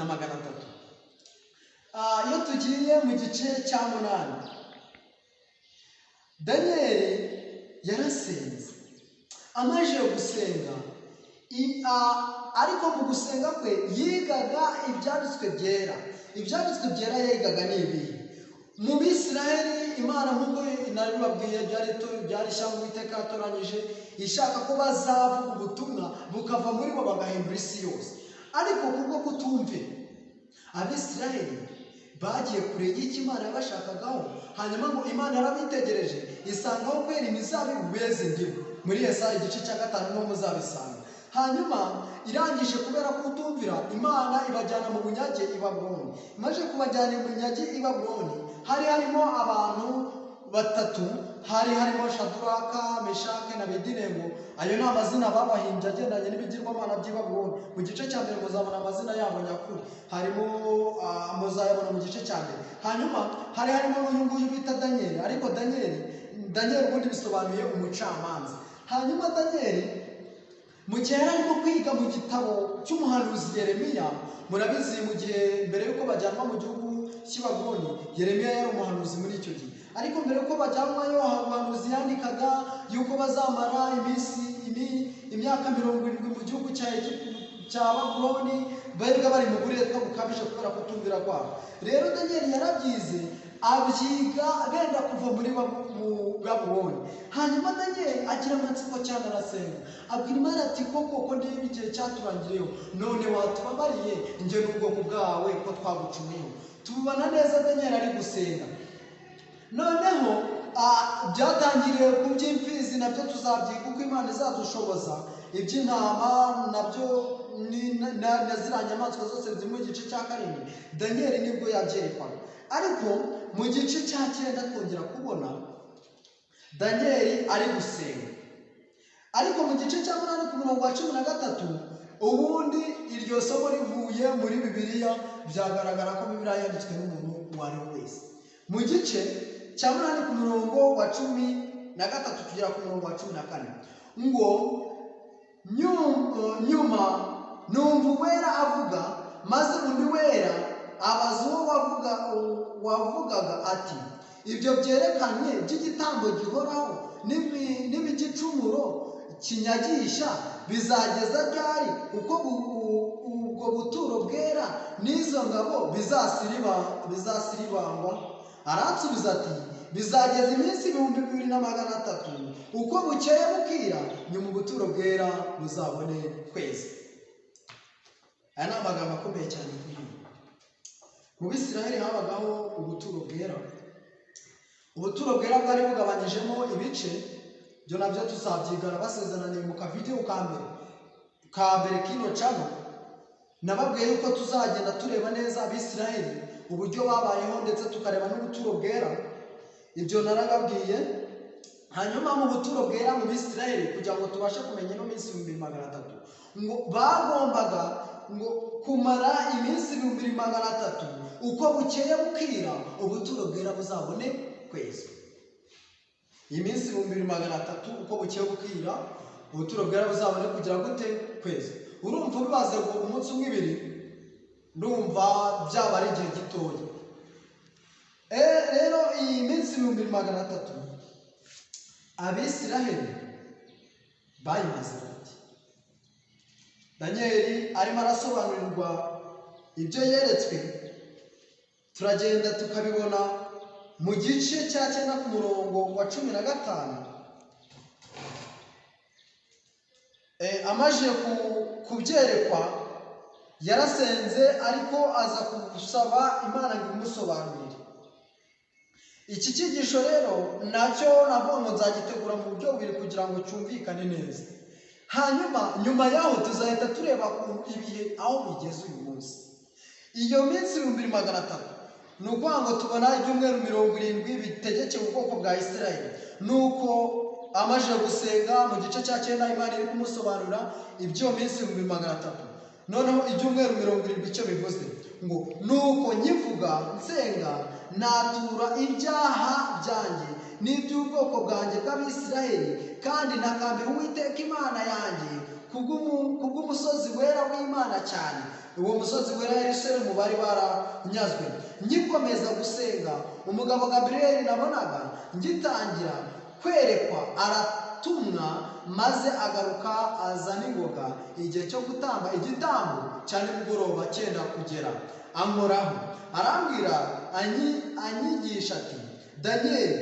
2300. Iyo tugiye mu gice cya 8, Daniyeli yarasenze. Amaze gusenga, ariko mu gusenga kwe yigaga ibyanditswe byera. Ibyanditswe byera yigaga ni ibihe? Mu Bisiraheli, Imana, nk'uko nabibabwiye, byari ishyanga Uwiteka yatoranyije, ishaka ko bazavuga ubutumwa bukava muri bo bagahindura isi yose. Ariko kubwo kutumvira, Abisiraheli bagiye kure y'icyo Imana yabashakagaho. Hanyuma ngo Imana yarabitegereje, isangaho kwera imizabibu beze indimu. Muri Yesaya igice cya 5 niho muzabisanga. Hanyuma irangije, kubera kutumvira, Imana ibajyana mu bunyage i Babuloni. Imaze kubajyana mu bunyage i Babuloni, hari harimo abantu batatu, hari harimo Shaduraka, Meshake na Abedenego. Ayo ni amazina babahimbye agendanye n'ibigirwamana by'i Babuloni. Mu gice cya 1 muzabona amazina yabo nyakuri, harimo, muzayabona mu gice cya 1. Hanyuma hari harimo n'uyu nguyu bita Daniyeli. Ariko Daniyeli ubundi bisobanuye umucamanza. Hanyuma Daniyeli, mu gihe yari arimo kwiga mu gitabo cy'umuhanuzi Yeremiya, murabizi, mu gihe mbere y'uko bajyanwa mu gihugu cy'i Babuloni, Yeremiya yari umuhanuzi muri icyo gihe. Ariko mbere y'uko bajyanwayo, hari umuhanuzi yandikaga y'uko bazamara iminsi imyaka 70 mu gihugu cya Egiputa, cya Babuloni, bariga bari mu buretwa bukabije kubera kutumvira kwabo. Rero Daniyeli yarabyize, abyiga benda kuva muri mu Babuloni. Hanyuma Daniyeli agira amatsiko cyane, arasenga, abwira Imana ati: "Koko ko ndeba igihe cyaturangiriyeho, none watubabariye njye n'ubwoko bwawe ko twagucumuyeho?" Tubibona neza Daniyeli ari gusenga. Noneho byatangiriye ku by'imfizi, nabyo tuzabyiga uko Imana izadushoboza. Iby'intama nabyo na ziriya nyamaswa zose ziri mu gice cya 7, Daniyeli nibwo yabyerekwaga. Ariko mu gice cya 9 twongera kubona Daniyeli ari gusenga. Ariko mu gice cya 8 ku murongo wa 13, ubundi iryo somo rivuye muri Bibiliya, byagaragara ko Bibiliya yanditswe n'umuntu uwo ari we wese. Mu gice cya 8 ku murongo wa 13 tugera ku murongo wa 14, ngo: "Nyuma numva uwera avuga, maze undi wera abaza uwo wavugaga ati: 'Ibyo byerekanywe by'igitambo gihoraho n'ibigicumuro kinyagisha bizageza ryari, uko ubwo buturo bwera n'izo ngabo bizasiribangwa?' Aransubiza ati: 'Bizageza iminsi 2300, uko bukeye bukira, nyuma ubuturo bwera buzabone kweza.'" Aya ni amagambo akomeye cyane kuri ibi. Mu Bisiraheli habagaho ubuturo bwera. Ubuturo bwera bwari bugabanyijemo ibice. Ibyo nabyo tuzabyigana. Basezeraniye mu kavidewo ka mbere kino channel, nababwiye yuko tuzagenda tureba neza Abisiraheli uburyo babayeho, ndetse tukareba n'ubuturo bwera. Ibyo narababwiye. Hanyuma mu buturo bwera mu Bisiraheli, kugira ngo tubashe kumenya ino minsi 2300, ngo bagombaga ngo kumara iminsi 2300, uko bukeye bukira, ubuturo bwera buzabone kwezwa. Iyi minsi 2300, uko bukeye bukira, ubuturo bwera buzabone kugira gute? Kwezwa. Urumva bibaze ngo umunsi umwe, ibiri, ndumva byaba ari igihe gitoya. Rero iyi minsi 2300 Abisiraheli bayimaze bati? Daniyeli arimo arasobanurirwa ibyo yeretswe. Turagenda tukabibona mu gice cya 9 ku murongo wa 15. Amaze kubyerekwa yarasenze, ariko aza gusaba Imana ngo imusobanurire. Iki cyigisho rero nacyo navuga ngo nzagitegura mu buryo bubiri kugira ngo cyumvikane neza. Hanyuma nyuma yaho tuzahita tureba ku ibihe aho bigeze uyu munsi. Iyo minsi 2300, ni ukuvuga ngo tubona ibyumweru 70 bitegekeye ubwoko bwa Isirayeli. Ni uko amaze gusenga mu gice cya 9, Imana iri kumusobanurira iby'iyo minsi 2300. Noneho ibyumweru 70 icyo bivuze, ngo: "Nuko nkivuga nsenga, natura ibyaha byanjye n'iby'ubwoko bwanjye bw'Abisiraheli, kandi ntakambira Uwiteka Imana yanjye." kubw'umusozi wera w'Imana cyane. Uwo musozi wera Yerusalemu bari baranyazwe. Ngikomeza gusenga, umugabo Gaburiyeli nabonaga ngitangira kwerekwa aratumwa, maze agaruka azana ingoga igihe cyo gutamba igitambo cya nimugoroba cyenda kugera. Ankoraho arambwira, anyigisha ati: "Daniyeli,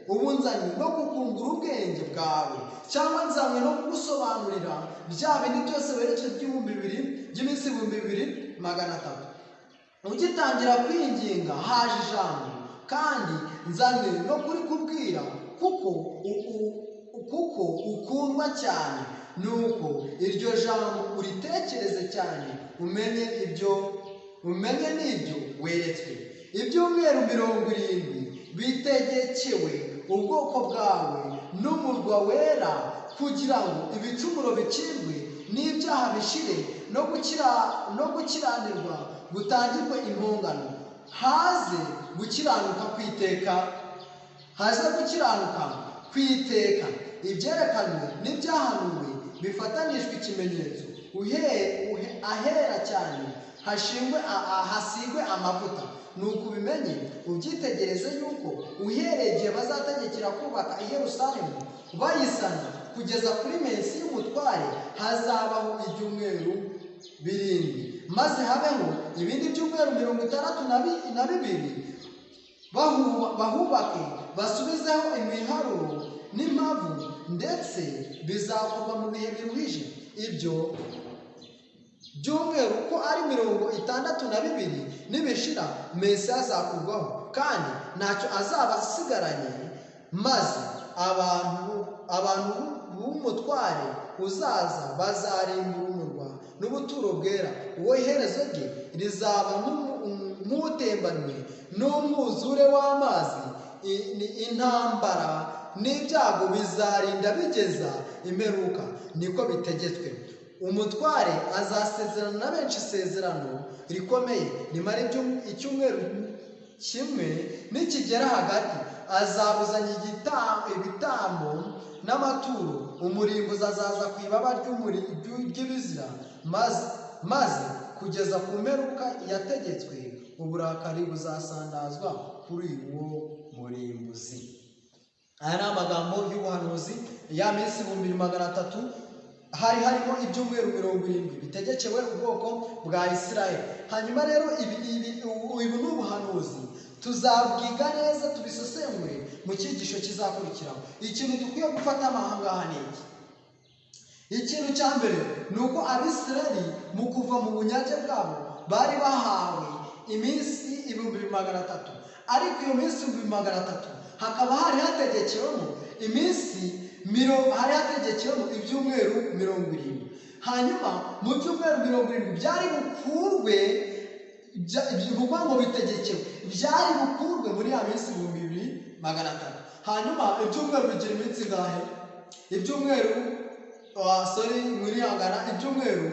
ubu nzanywe no gukungura ubwenge bwawe, cyangwa nzanywe no kugusobanurira bya bindi byose weretswe by'ibihumbi 2 by'iminsi 2300. Ugitangira kwinginga haje ijambo, kandi nzanywe no kurikubwira kuko ukundwa cyane. Nuko iryo jambo uritekereze cyane, umenye ibyo, umenye n'ibyo weretswe. Ibyumweru 70 bitegekewe ubwoko bwawe n'umurwa wera, kugira ngo ibicumuro bicibwe n'ibyaha bishire, no gukiranirwa gutangirwe impongano, haze gukiranuka kwiteka, haze gukiranuka kwiteka. Ibyerekanwe n'ibyahanuwe bifatanishwe ikimenyetso, ahera cyane hashingwe hasigwe amavuta. Nuko ubimenye, ubyitegereze, yuko uhereye igihe bazategekera kubaka i Yerusalemu bayisana kugeza kuri Mesiya y'umutware hazabaho ibyumweru 7, maze habeho ibindi byumweru 62, bahubake basubizeho imiharuro n'impavu, ndetse bizakorwa mu bihe biruhije. Ibyo byumweru uko ari 62 nibishira, Mesiya azakurwaho kandi ntacyo azaba asigaranye, maze abantu b'umutware uzaza bazarimbura umurwa n'ubuturo bwera. Uwo iherezo rye rizaba nk'utembanywe n'umwuzure w'amazi. Intambara n'ibyago bizarinda bigeza imperuka, niko bitegetswe. Umutware azasezerana na benshi isezerano rikomeye rimara icyumweru kimwe. Nikigera hagati azabuzanya ibitambo n'amaturo. Umurimbuzi azaza ku ibaba ry'ibizira, maze kugeza ku mperuka yategetswe uburakari buzasandazwa kuri uwo murimbuzi." Aya ni amagambo y'ubuhanuzi. Ya minsi 2300 hari harimo ibyumweru 70 bitegekewe ubwoko bwa Isirayeli. Hanyuma rero ibi ni ubuhanuzi, tuzabwiga neza tubisesengure mu cyigisho kizakurikiraho. Ikintu dukwiye gufata ahangaha ni iki? Ikintu cya mbere ni uko Abisirayeli mu kuva mu bunyage bwabo bari bahawe iminsi 2300, ariko iyo minsi 2300 hakaba hari hategekewemo iminsi hari hategekewemo ibyumweru 70. Hanyuma mu byumweru 70 byari bukurwe, ni ukuvuga ngo bitegekewe, byari bukurwe muri ya minsi 2300. Hanyuma ibyumweru bigira iminsi ingahe? Ibyumweru, sorry, mwirihangana, ibyumweru,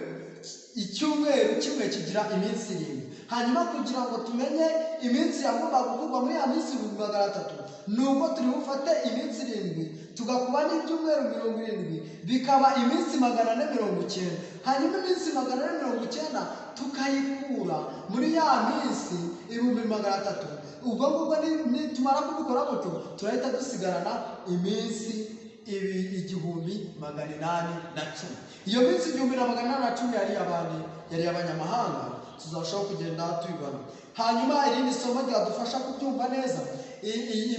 icyumweru kimwe kigira iminsi 7. Hanyuma kugira ngo tumenye iminsi yagombaga gukorwa muri ya minsi 2300, ni uko turi bufate iminsi 7 tugakuba n'ibyumweru 70, bikaba iminsi 490. Hanyuma iminsi 490 tukayikura muri ya minsi 2300. Ubwo ngubwo nitumara kubikora gutyo, turahita dusigarana iminsi ibi 1810. Iyo minsi 1810 yari abandi, yari abanyamahanga, tuzarushaho kugenda tubibona. Hanyuma irindi somo ryadufasha kubyumva neza,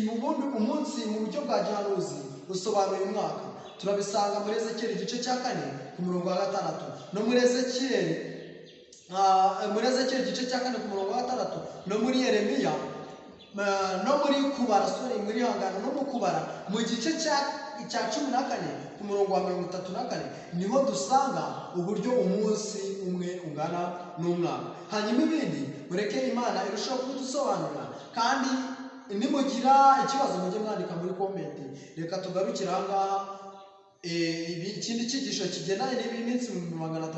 mu bundi umunsi mu buryo bwa gihanuzi usobanuye umwaka. Turabisanga muri Ezekiyeli igice cya 4 ku murongo wa 6, no muri Ezekiyeli, muri Ezekiyeli igice cya 4 ku murongo wa 6, no muri Yeremiya, no muri Kubara, sorry, muri hangano, no mu Kubara mu gice cya 14 ku murongo wa 34, niho dusanga uburyo umunsi umwe ungana n'umwaka. Hanyuma ibindi mureke Imana irushaho kubidusobanurira, kandi nimugira ikibazo mujye mwandika muri comment. Reka tugarukire aha ngaha. Ikindi cyigisho kigendanye n'ibi minsi 300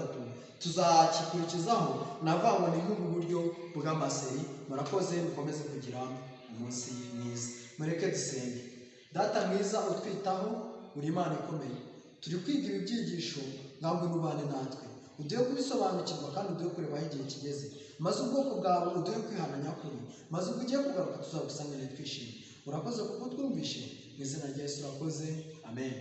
tuzakikurikizaho, navuga ngo ni nk'ubu buryo bw'amaseri. Murakoze, mukomeze kugira umunsi mwiza. Mureke dusenge. Data mwiza utwitaho, uri Imana ikomeye. Turi kwiga ibi byigisho, ntabwo nubane natwe, uduhe kubisobanukirwa kandi uduhe kureba aho igihe kigeze, maze ubwoko bwawe uduhe kwihana nyakuri, maze ubwo ugiye kugaruka tuzagusangane twishimye. Urakoze kuko twumvishe, mu izina rya Yesu urakoze, amen.